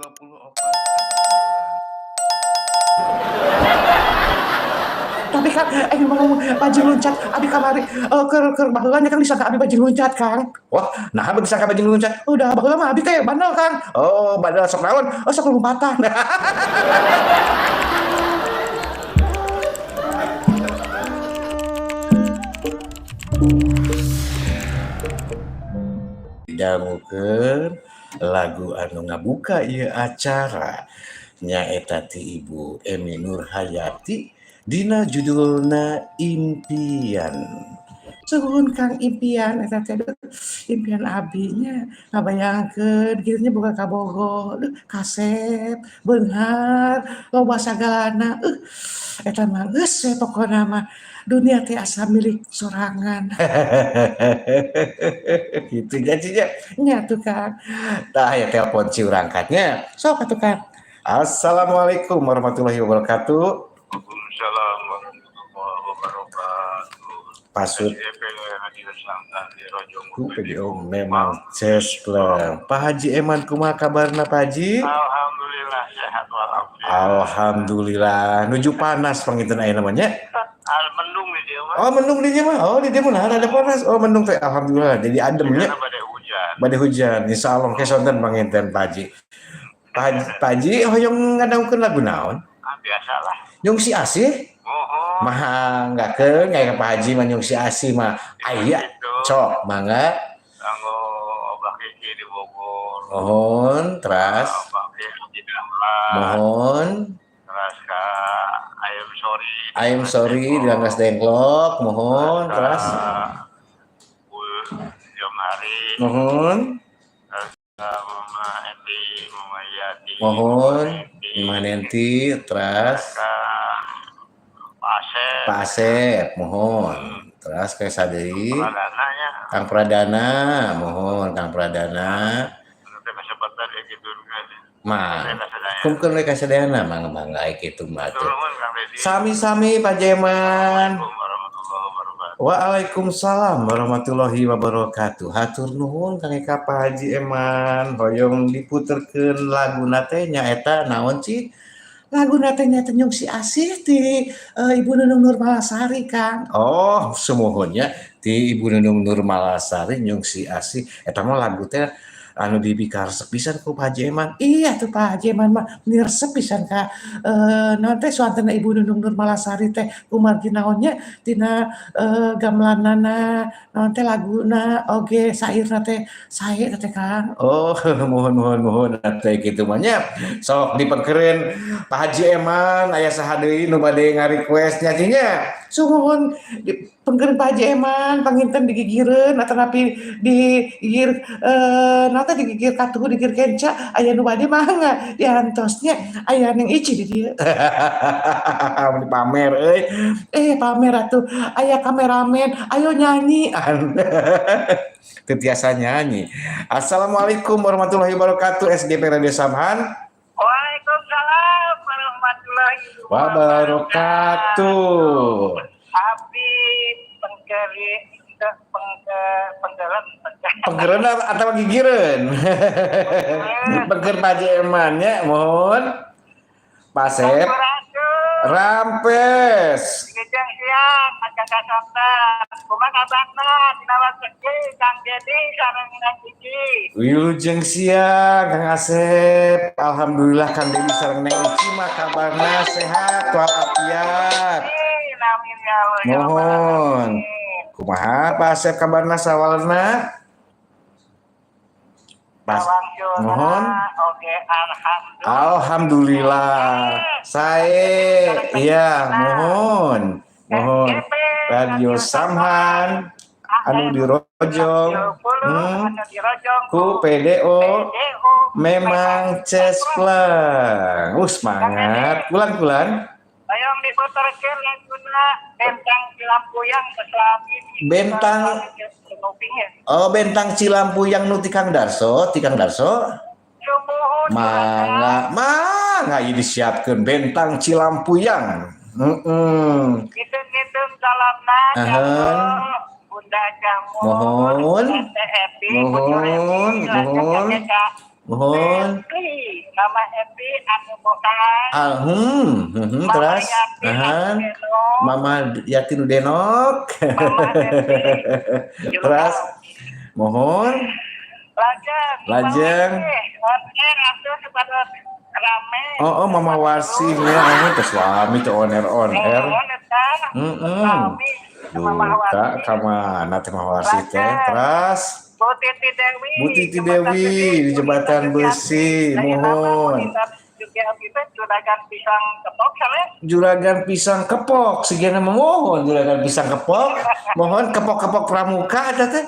24 abad. Tapi kan eh ngomong bajing loncat abi kamari keur baheula nya, Kang, disangka abi bajing loncat, Kang. Wah, nah disangka bajing loncat. Udah baheula mah abi teh bandel, Kang. Oh, bandel sok naon? Oh, sok lompatan. Dangukeun lagu anu ngabuka ieu acara nyaeta ti Ibu Emi Nurhayati dina judulna Impian. Suhun, Kang, impian eta teh, aduh, impian abi nya ngabayangkeun kitu nya, boga kabogoh, aduh, kasep, beunghar, loba sagalana, eta mah geus we pokona mah dunia teh asa milik sorangan. Kitu nya, Ci, nya. Nya tuh, Kang. Tah, aya telepon ci, urang angkat nya. Sok atuh, Kang. Assalamualaikum warahmatullahi wabarakatuh. Waalaikumsalam warahmatullahi wabarakatuh. Pasut SGP Radio Samhan Dirojong. Ku PDO memang cespleng. Pak Haji Eman, kumaha kabarna, Pak Haji? Alhamdulillah, sehat walafiat. Alhamdulillah. Nuju panas panginten aya namanya. Al mendung di dieu mah. Oh, mendung di dieu mah. Oh, di dieu mah rada panas. Oh, mendung teh, alhamdulillah. Jadi adem nya. Karena badai hujan. Bade hujan. Insyaallah ke sonten panginten, Pak Haji. Pak Haji, Pak Haji hoyong ngadangukeun lagu naon? Ah, biasalah. Nyungsi Asih? Oh, Manggakeun kayak Pak Haji mah Nyungsi Asih mah. Aya. Cok, mangga. Kanggo Abah Kiki di Bogor. Mohon, teras. Abah Kiki di Dahlan. Mohon. Terus ka Ayam Sorry. I'm sorry di Rangkas Dengklok, mohon, teras. Bu Jomari. Mohon. Terus ka Mama Eti, Mama Yati. Mohon. Mama Nenti. Mama Nenti, teras. Ka Pak Asep. Pak Asep, mohon. Teras kayak sadei. Pradananya. Kang Pradana, mohon Kang Pradana. Nanti kesempatan ya gitu kan. Ma, kumkeun we kasadayana, mangga mangga kitu mah tuh. Nuhun, Kang Dedi. Sami-sami, Pak Jeman. Assalamualaikum warahmatullahi wabarakatuh. Waalaikumsalam warahmatullahi wabarakatuh. Hatur nuhun Kang Eka Pak Haji Eman. Hoyong diputerkeun laguna teh nyaeta naon, Ci? Laguna teh nyaeta Nyungsi Asih ti Ibu Nunung Nurmalasari, Kang. Oh, sumuhun nya ti Ibu Nunung Nurmalasari, Nyungsi Asih. Eta mah lagu teh anu dipikaresep pisan ku Pak Haji Eman. Iya tuh, Pak Haji Eman mah resep pisan ka naon teh suantena Ibu Nunung Nurmalasari teh, kumargi naon nya, tina gamelanana, naon teh, laguna oge sairna teh sae teh, Kang. Oh, mohon mohon mohon teh kitu mah nya. Sok dipengkereun, Pak Haji Eman, aya saha deui nu bade ngarequest nya, nya? Sumuhun, dipengkereun Pak Haji Eman, panginten digigireun atanapi digigir naon teh, digigir katuhu, digigir kenca, aya nu bade mangga diantos nya, aya Neng Ici di dieu. Mun pamer euy. Eh, pamer atuh, aya kameramen, ayo nyanyi. Teu tiasa nyanyi. Assalamualaikum warahmatullahi wabarakatuh, SGP Radio Samhan. Waalaikumsalam warahmatullahi wabarakatuh. Abi pengkeri pengke penggelen. Pengkereun atau gigireun? Pengker Pak Haji Eman nya, mohon. Pak Asep. Rampes. Wilujeng siang, Kang Kasapta. Kumaha kabarna dina waktu Kang Dedi sareng Neng Cici? Wilujeng siang, Kang Asep. Alhamdulillah, Kang Dedi sareng Neng Ici mah kabarna sehat walafiat. Amin, amin ya Allah ya Rabbal Mohon. Alamin. Kumaha Pak Asep kabarna sawalna? Pas. Mohon. Oke, alhamdulillah. Alhamdulillah. Sae, iya, mohon. Mohon. Radio Samhan anu dirojong ku PDO memang cespleng. Semangat. Kulan-kulan. Hoyong diputerkeun laguna Bentang Cilampuyang Keslami. Bentang. Oh, Bentang Cilampuyang nu ti Kang Darso, ti Kang Darso. Sumuhun. Mangga, mangga ieu disiapkeun Bentang Cilampuyang. Heeh. Ngitung-ngitung salamna Ahan. Bunda Jamur. Mohon. Tante Epi, Mohon, Bunda Epi, mohon. lanjut ka Mohon. Epi, Mama Epi anu bokan. Ah, Mama terus Yati anu Ahan. Denok. Mama Yati nu Denok. Mama Epi. Terus mohon. Lajeng. Lajeng. On air atuh supados rame. Oh, Mama Warsihnya, oh, terus suami tuh on air on air. Oh, eta. Suami, Mama Duka Warsih. ka mana teh Mama Warsih teh? Terus Bu Titi Dewi. Bu Titi Dewi di Jembatan Besi, mohon. Juga kita juragan pisang kepok sanes. Juragan pisang kepok, sigana mohon juragan pisang kepok, mohon kepok-kepok pramuka eta teh.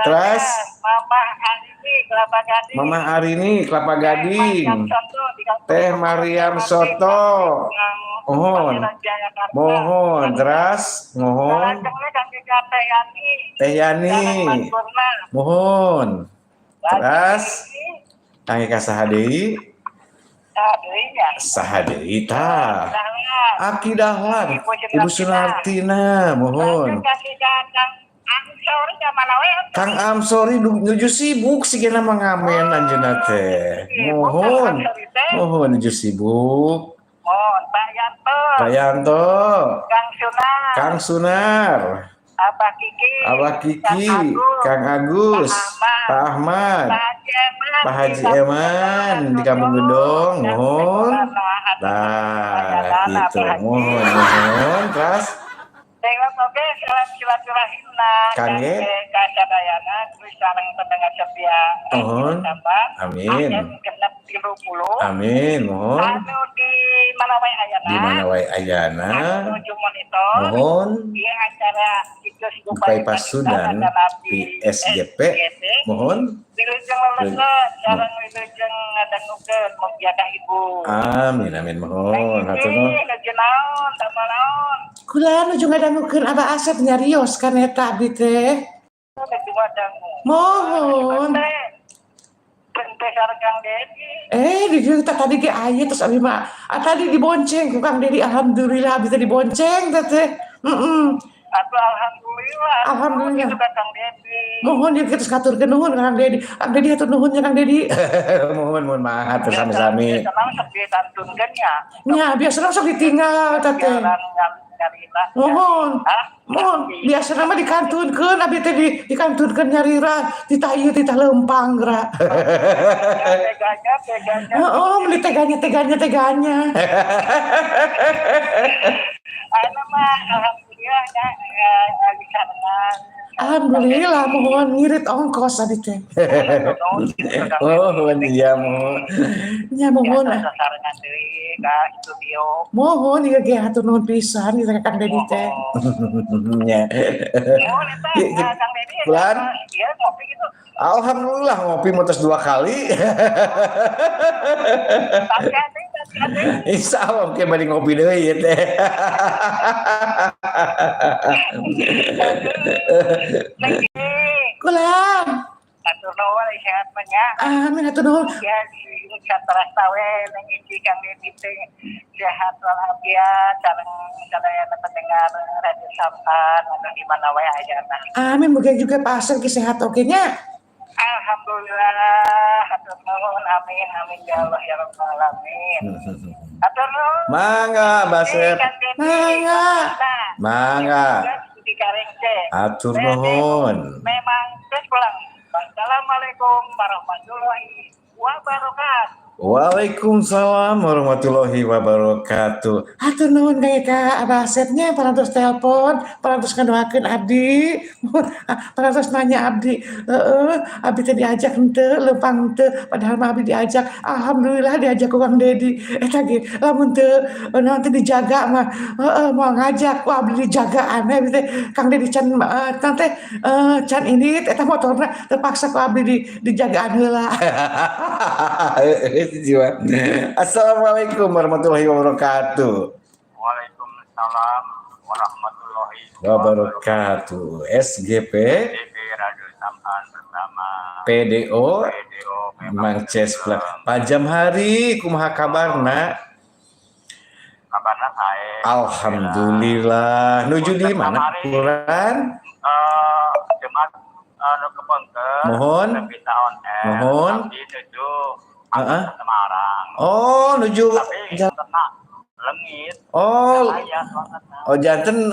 Terus Mama Arini Kelapa Gading. Mama Arini Kelapa Gading. Teh Mariam Soto. Mohon. Mohon, terus mohon Teh Yani. Teh Yani. Mohon. Terus kangge ka saha deui? Saha deui tah? Aki Dahlan, Ibu Sunartina, mohon. Kang Amsori nuju sibuk sigana mah ngamen anjeunna teh. Mohon. Mohon nuju sibuk. Mohon Pak Yanto. Pak Yanto. Kang Sunar. Kang Sunar. Abah Kiki. Abah Kiki, Kang Agus, Pak Ahmad, Pak Haji Eman di Kampung Gedong, mohon. Nah, gitu, mohon, mohon, terus Tengok oke, salam silaturahimna Kangge. Kasadayana terus sareng pendengar setia. Mohon. Tambah. Amin. 630. Amin, mohon. Anu di mana wae ayana. Di mana wae ayana. Anu nuju monitor. Mohon. Ieu acara situs Bukai Pasudan di SGP. Mohon. Wilujeng leleseun sareng wilujeng ngadangukeun mugia ka ibu. Amin, amin, mohon. Hatur nuhun. Nuju naon, damel naon. Kula nuju ngadangukeun Abah Asep nyarios kan eta abdi teh. Nuju ngadangu. Mohon. Bente sareng Kang Dedi. Eh, di dieu teh tadi ge aya terus abdi mah ah, tadi dibonceng ku Kang Dedi, alhamdulillah abdi teh dibonceng teh teh. Heeh. Atuh alhamdulillah. Alhamdulillah. Itu ka Kang Dedi. Mohon ieu geus katurkeun nuhun ka Kang Dedi. Kang Dedi hatur nuhun nya Kang Dedi. Mohon, mohon maaf hatur sami-sami. Biasa mah sok ditantunkeun nya. Nya biasana sok ditinggal eta teh. Jalan nyarina. Mohon. Hah? Mohon biasana mah dikantunkeun abdi teh di dikantunkeun nyarira titah ieu titah leumpang geura. Teganya, teganya. Heeh, meuni teganya teganya teganya. Anu mah alhamdulillah nya sarengan. Alhamdulillah mohon ngirit ongkos abdi teh. Mohon, iya mohon. Nya mohon. Biasa sasarengan deui ka studio. Mohon ieu ge hatur nuhun pisan ieu ka Kang Dedi teh. Nya. Mohon eta Kang Dedi. Bulan. Iya ngopi gitu. Alhamdulillah ngopi motos 2 kali. Tangga deui, tangga deui. Insya Allah oke bari ngopi deui ieu teh. Kulam. Hatur nuhun sehat mah nya. Amin hatur nuhun. Ya, saterasna we neng Ici Kang Dedi teh sehat walafiat sareng sadayana pendengar Radio Sampan anu di mana wae ayana. Amin mugia juga Pak Asep ge sehat oge nya. Alhamdulillah, hatur nuhun, amin, amin ya Allah ya Rabbal alamin. Hatur nuhun. Mangga, Basep. Kang Dedi. Mangga. Nah, Mangga. di Karengce. Hatur nuhun. Memang terus pulang. Wassalamualaikum warahmatullahi wabarakatuh. Waalaikumsalam warahmatullahi wabarakatuh. Hatur nuhun ka ka Abah Asepnya parantos telepon, parantos ngadoakeun abdi, parantos nanya abdi, heeh, abdi teh diajak henteu, leumpang henteu, padahal mah abdi diajak. Alhamdulillah diajak ku Kang Dedi. Eta ge lamun teu naon teh dijaga mah, heeh, moal ngajak, ku abdi dijagaan we abdi teh. Kang Dedi can teh can indit eta motorna terpaksa ku abdi di dijagaan heula. Jiwa. Assalamualaikum warahmatullahi wabarakatuh. Waalaikumsalam warahmatullahi Wabarakatuh. SGP DB Radio Sampan bersama PDO PDO Mang Ces Pak Jamhari kumaha kabarna? Kabarna sae. Alhamdulillah. Nuju di mana Kuran? Jumat Anu kepengker. Mohon. Teu bisa on air. Mohon. Abdi nuju Semarang. Oh, nuju Tapi tenang lengit. Oh. Aya suasana. Oh, janten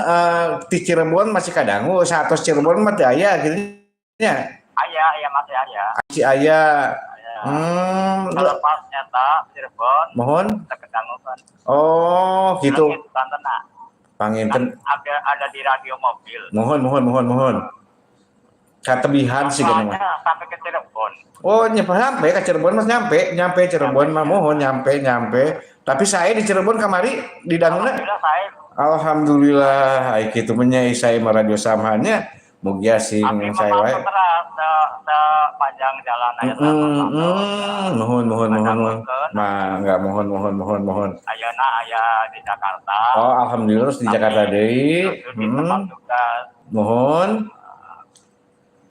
ti Cirebon masih kadangu, saatos Cirebon mah teu aya kitu nya. Aya, aya masih aya. Si aya. Aya. Salepas eta Cirebon Mohon. teu kedangukeun. Oh, gitu. Lengit santena. Panginten Kan ada di radio mobil. Mohon, mohon, mohon, mohon. Katebihan sih gini mah. Soalnya sampai ke Cirebon. Oh, nyampe sampai ke Cirebon mas, nyampe, nyampe Cirebon mah mohon nyampe, nyampe. Tapi saya di Cirebon kamari di danguna. Alhamdulillah saya. Alhamdulillah, ai kitu mah nya saya mah radio samhannya. Mugia sing Abdi saya wae. mah terus sepanjang jalan aya Mohon, mohon, mohon, mohon. Mah enggak, mohon, mohon, mohon, mohon. Ayeuna aya di Jakarta. Oh, alhamdulillah terus di Jakarta deui. Di tempat tugas. Mohon.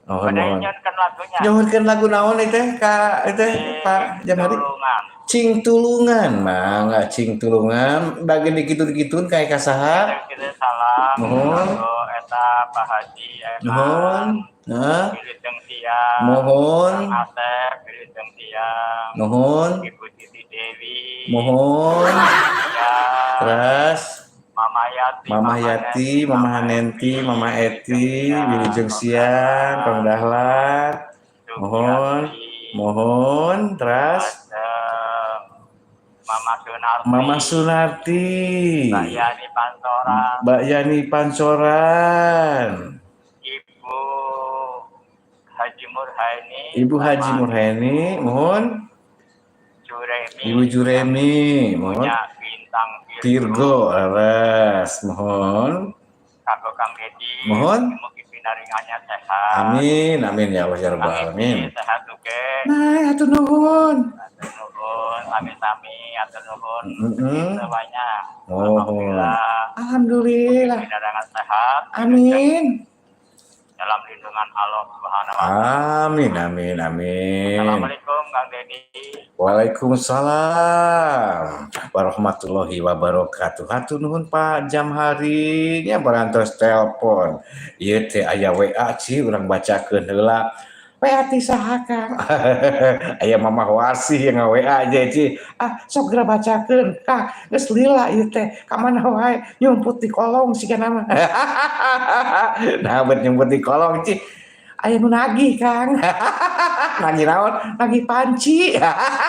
Mohon, Bade mohon. nyuhunkeun lagunya. Nyuhunkeun lagu naon ieu teh ka ieu teh Pak Jamhari? Tulungan. Cing tulungan, mangga cing tulungan bagi dikitu-dikituun kayak kasaha. Kitu salam. Mohon. Kanggo eta Pak Haji Eman. Mohon. Nah. Wilujeng siang. Mohon. Kang Asep wilujeng siang. Mohon. Ibu Titi Dewi. Mohon. Ya. Terus Mama Yati, Mama Yati, Mama Hanenti, Mama Eti, Wilujeng siang, Kang Dahlan. Mohon. Mohon, terus Mama Sunarti. Mama Sunarti. Mbak Yani Pancoran. Mbak Yani Pancoran. Ibu Haji Murhaini. Ibu Haji Murhaini, mohon. Juremi. Ibu Juremi, mohon. Punya Bintang Virgo, leres, mohon. Kanggo Kang Dedi. Mohon. Mugi pinaringannya sehat. Amin, amin ya Allah ya Rabbal Kang Edi alamin. sehat oge. Nah, hatur nuhun. Hatur nuhun, sami-sami hatur nuhun. Semuanya. Mohon. Alhamdulillah. Alhamdulillah. Pinaringan sehat. Amin. Dalam lindungan Allah Subhanahu wa taala. Amin, amin, amin. Assalamualaikum Kang Dedi. Waalaikumsalam warahmatullahi wabarakatuh. Hatur nuhun Pak Jamhari nya barantos telepon. Ieu teh aya WA ci urang bacakeun heula. WA ti saha Kang? Aya Mamah Wasih yang nge-WA aja ci. Ah, sok geura bacakeun Kang. Geus lila ieu teh. Ka mana wae nyumput di kolong sigana mah. Nah, bet nyumput di kolong ci. Aya nu nagih Kang. Nagih naon? Nagih panci.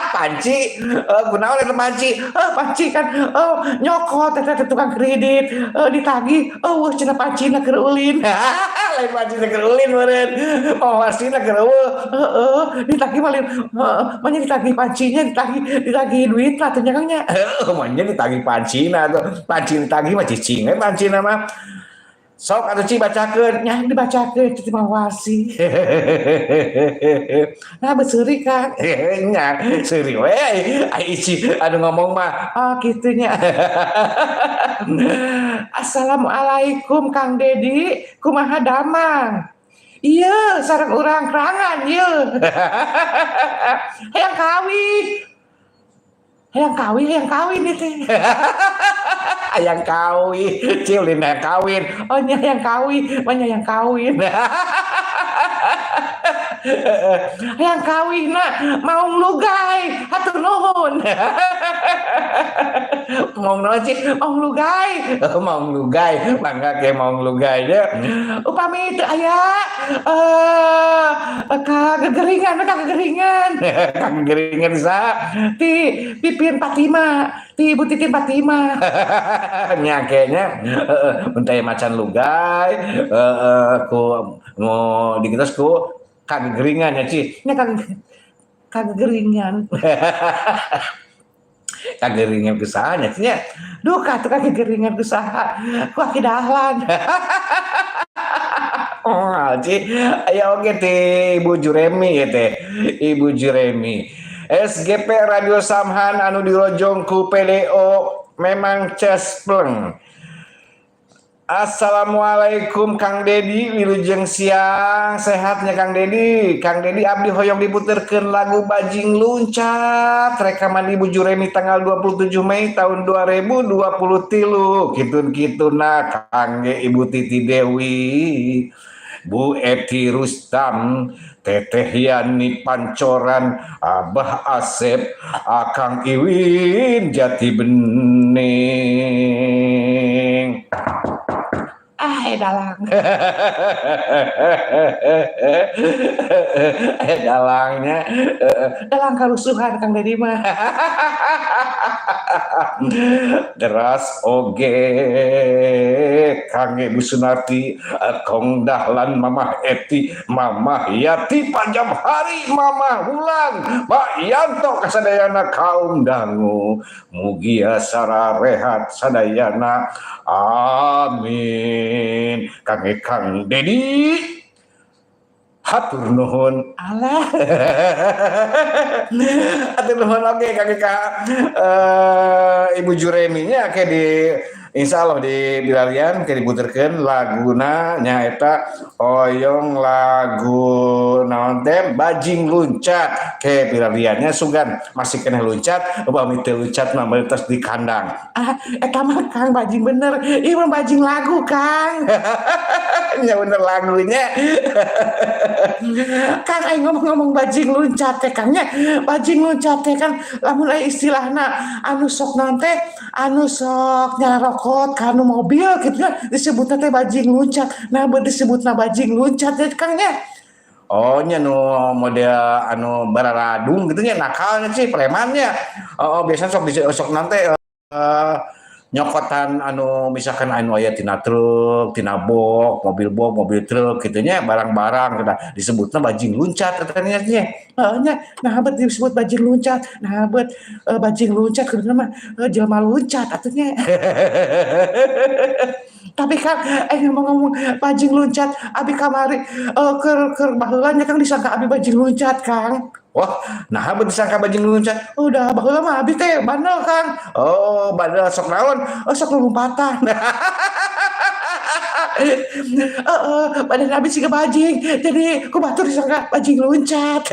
Panci. Kunaon eta panci? Panci kan oh nyokot eta teh tukang kredit. Ditagih, eueuh cenah pancina keur ulin. Lain panci keur ulin meureun. Oh, pancina keur eueuh. Heeh, ditagih mah lain heeh, mah nya ditagih pancinya, ditagih ditagih duit lah atuh nya Kang nya. Heeh, mah nya ditagih pancina tuh. Panci ditagih mah cicing we pancina mah. Sok atuh Ci bacakeun. Nya dibacakeun teh Mah Wasih. Nah, beuseurik Kang. Nya seuri we ai Ici anu ngomong mah. Oh, kitu nya. Assalamualaikum Kang Dedi, kumaha damang? Ieu sareng urang Krangan ieu. Hayang kawin. Hayang kawin, hayang kawin ieu teh. Hayang kawin, Ci ulin hayang kawin. Oh nya hayang kawin, mah nya hayang kawin. Hayang kawin na maung lugai, hatur nuhun. Maung naon Ci? Maung lugai. Oh, maung lugai, mangga ke maung lugai nya. Upami teu aya kagegeringan, kagegeringan. Kagegeringan saha? Ti Pipin Fatima, ti Ibu Titin Fatima. Nya kayaknya heeh, mun teh macan lugai, heeh, ku mau dikitos ku kagegeringan ya Ci. Nya kagegeringan. Kageringan ku saha nya Ci nya? Duh ka atuh kagegeringan ku saha? Ku Aki Dahlan. Oh, Ci, aya oge ti Ibu Juremi ieu teh. Ibu Juremi. SGP Radio Samhan anu dirojong ku PDO memang cespleng. Assalamualaikum Kang Dedi, wilujeng siang, sehatnya Kang Dedi. Kang Dedi abdi hoyong diputerkeun lagu Bajing Luncat rekaman Ibu Juremi tanggal 27 Mei tahun 2023. Kitun-kituna kangge Ibu Titi Dewi. Bu Eti Rustam, Teteh Yani Pancoran, Abah Asep, Akang Iwin Jati Bening. Ah, dalang. Dalangnya Dalang karusuhan Kang Dedi mah. Deras oge Kang Ibu Sunarti, Kong Dahlan, Mamah Eti, Mamah Yati, Pak Jamhari, Mamah Wulan, Pak Yanto, kasadayana kaum dangu mugia sararehat sadayana, amin. Kang Kang Dedi hatur nuhun. Alah. Hatur nuhun oge Kang Eka, Ibu Jureminya ke di insya Allah di bilarian ke diputerkeun laguna nyaeta oyong lagu naon teh bajing luncat ke bilariannya sugan masih kena luncat upami teu luncat mah tos di kandang. Ah, eta mah Kang bajing bener. Ieu mah bajing lagu, Kang. Nya bener lagunya. Kang, aing ngomong-ngomong bajing luncat teh Kang nya. Bajing luncat teh kan lamun aya istilahna anu sok naon teh anu sok nyarokot kanu mobil gitu nya disebutna teh bajing luncat. Nah, beut disebutna bajing luncat teh Kang nya. Oh nya nu model anu bararadung gitu nya, nakalnya sih premannya. Oh, biasanya sok sok nanti nyokotan anu misalkan anu aya tina truk, tina box, mobil box, mobil truk gitu nya, barang-barang gitu disebutna bajing luncat katanya nya. Heeh nya, nah bet disebut bajing luncat. Nah bet bajing luncat kuduna mah jelema luncat atuh nya. Tapi Kang, ngomong-ngomong bajing luncat, abi kamari keur keur baheula nya Kang disangka abi bajing luncat, Kang. Wah, nah bet disangka bajing luncat. Udah baheula mah abi teh bandel, Kang. Oh, bandel sok naon? Oh, sok lompatan. Heeh, badan abi siga bajing. Jadi ku batur disangka bajing luncat.